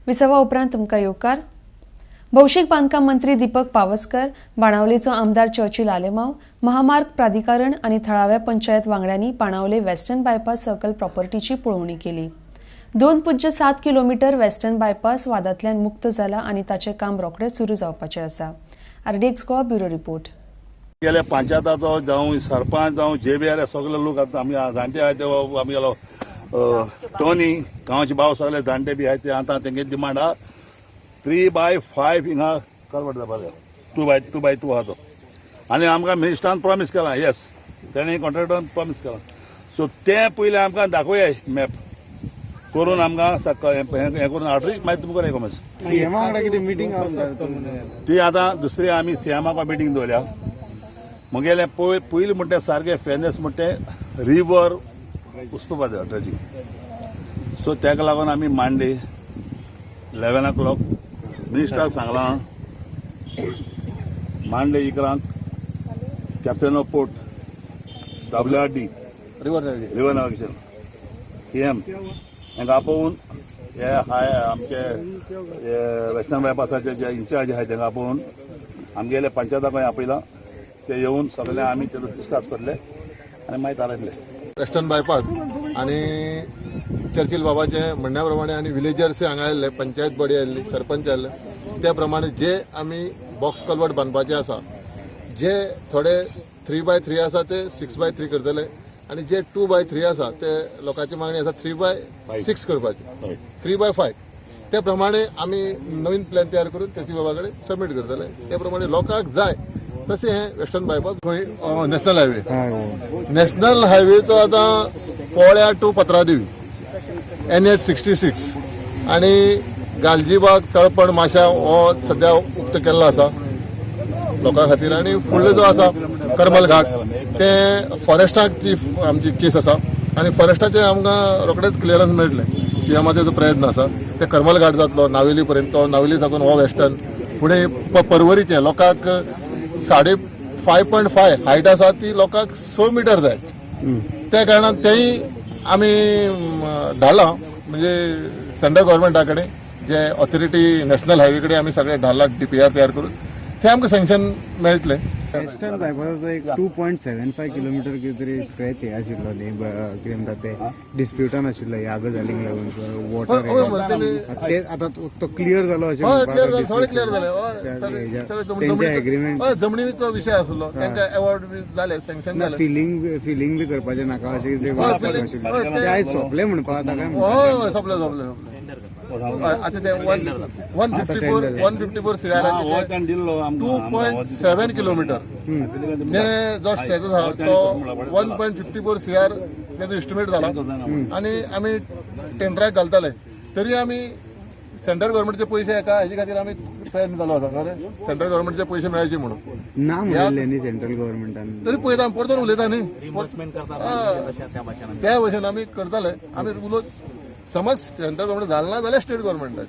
विसवा उपरांत तुमकां येवकार. भौशीक बांदकाम मंत्री दीपक पावसकर, बाणावलेचो आमदार चर्चिल आलेमाव, महामार्ग प्राधिकरण आनी थळाव्या पंचायत वांगड्यांनी बाणावले वेस्टर्न बायपास सर्कल प्रॉपर्टीची पळोवणी केली. 2.7 किलोमीटर वेस्टर्न बायपास वादांतल्यान मुक्त जाला आनी ताचें काम रोखडेंच सुरू जावपाचें आसा. RDX Goa, bureau report. गेले पंचायताचो जावं, सरपंच जावं, जे बी आले सगळे लोक, आतां आमगे जाणटे आहाय ते, आमगेलो टोनी गांवचे भाव, सगळे जाणटे बी आहाय ते. आतां तेंगे डिमांड आहा 3x5 हिंगा कन्वर्ट जावपा जाय. 2 बाय 2 बाय 2 आहा तो आनी आमकां मिनिस्टरान प्रॉमीस केलां. येस, तेणें कॉन्ट्रॅक्टरान प्रॉमीस केलां. सो तें पयलें आमकां दाखोवया, मॅप करून आमकां हें करून हाडली, मागीर तुमकां रेकमेंड. सीएमा वांगडा कितें मिटींग? ती आतां दुसरी आमी सीएमाक मिटींग दवरल्या. म्हगेलें पय पयलीं म्हणटा सारकें फेरनेस म्हणटे रिवर उस्तुपा जाय, ड्रेजिंग. सो ताका लागून आमी मंडे 11 ओ क्लॉक मिनिस्टराक सांगलां, Monday 11क captain of port, WRD, river river navigation, CM हांकां आपोवन, हे हाय आमचे वेस्टर्न बायपासाचे जे इन्चार्ज आहाय तांकां आपोवन, आमगेले पंचायताकूय आपयलां. ते येवन सगळे आमी ते डिस्कस करले आनी मागीर थारायतले. वेस्टर्न बायपास आणि चर्चिल बाबाचे म्हणण्या प्रमाणे आणि विलेजर्स हांगा आयिल्ले, पंचायत बॉडी आयिल्ली, सरपंच आयिल्ले, त्या प्रमाणे जे आमी बॉक्स कल्वर्ट बांदपाचे आसा, जे थोडे 3 बाय 3 आसा ते 6 बाय 3 करतले आणि जे 2 बाय 3 आसा ते लोकांची मागणी आसा 3 बाय 6 करपाची, 3 बाय 5. त्या प्रमाणे आमी नवीन प्लॅन तयार करून चर्चिल बाबा कडेन सबमीट करतले. त्या प्रमाणे लोकांक जाय तशें हें वेस्टर्न बायपास खंय नॅशनल हायवे, नॅशनल हायवेचो आतां पोळ्या टू पत्रादेवी एनएच 66 आणि गालजीबाग, तळपण, माशा हो सध्या उक्तो केल्लो आसा लोकां खातीर. आनी फुडलो जो आसा करमल घाट, ते फॉरेस्टाक ती आमची केस आसा आनी फॉरेस्टाचे आमकां रोखडेच क्लियरन्स मेळटलें. सीएमाचो जो प्रयत्न आसा ते करमल घाट जातलो नावेली पर्यंत, तो नावेली साकून हो वेस्टर्न फुडें पर्वरीचें लोकांक 5.5 हायट आसा, ती लोकांक 6 मिटर जाय. त्या कारणान तेय आमी धाडलां, म्हणजे सेंट्रल गव्हर्मेंटा कडेन जे ऑथॉरिटी नॅशनल हायवे कडेन आमी सगळे धाडला डीपीआर तयार करून, ते आमकां सँक्शन मेळटलें. वेस्टर्न बायपासाचो एक 2.75 किलोमिटर कितें तरी स्ट्रेच हे आशिल्लो न्ही, कितें म्हणटा ते, डिस्प्युटान आशिल्लो ह्या गजालींक लागून, वॉटर. हय, ते आतां तो क्लियर जालो अशें हय. म्हणपाक क्लियर झालं, सगळें क्लियर झालें. हय, सगळें तेंचे एग्रीमेंट. हय, जमनीचो विशय आसलो, तांकां अवॉर्ड बी जाले, सँक्शन जालें. फिलिंग फिलिंग बी करपाचें नाका अशें कितें filling, आशिल्लें. हय, ते आयज सोंपलें म्हणपाक आतां काय हय. म्हणटा? हय, सोंपलें सोंपलें सोंपलें. हय, आतां ते 1 154 154 हो. सीआराचे ताणें दिल्लो. 2.7 किलोमिटर जे जो स्ट्रेच आसा तो 1.54 सीआर तेजो एस्टिमेट जाला आनी आमी टेंडराक घालताले. तरी आमी सेंट्रल गव्हर्मेंटचे पयशे एका हेजे खातीर आमी प्रयत्न चालू आसा खरें, सेंट्रल गव्हर्मेंटचे पयशे मेळचे म्हणून. ना म्हणिल्लें न्ही सेंट्रल गव्हर्मेंटान. तरी पळयता, आमी परतून उलयता न्ही. त्या भशेन आमी करताले. आमी उलोवन समज सेंट्रल गव्हर्मेंट जालें ना जाल्यार स्टेट गव्हर्मेंटाचे.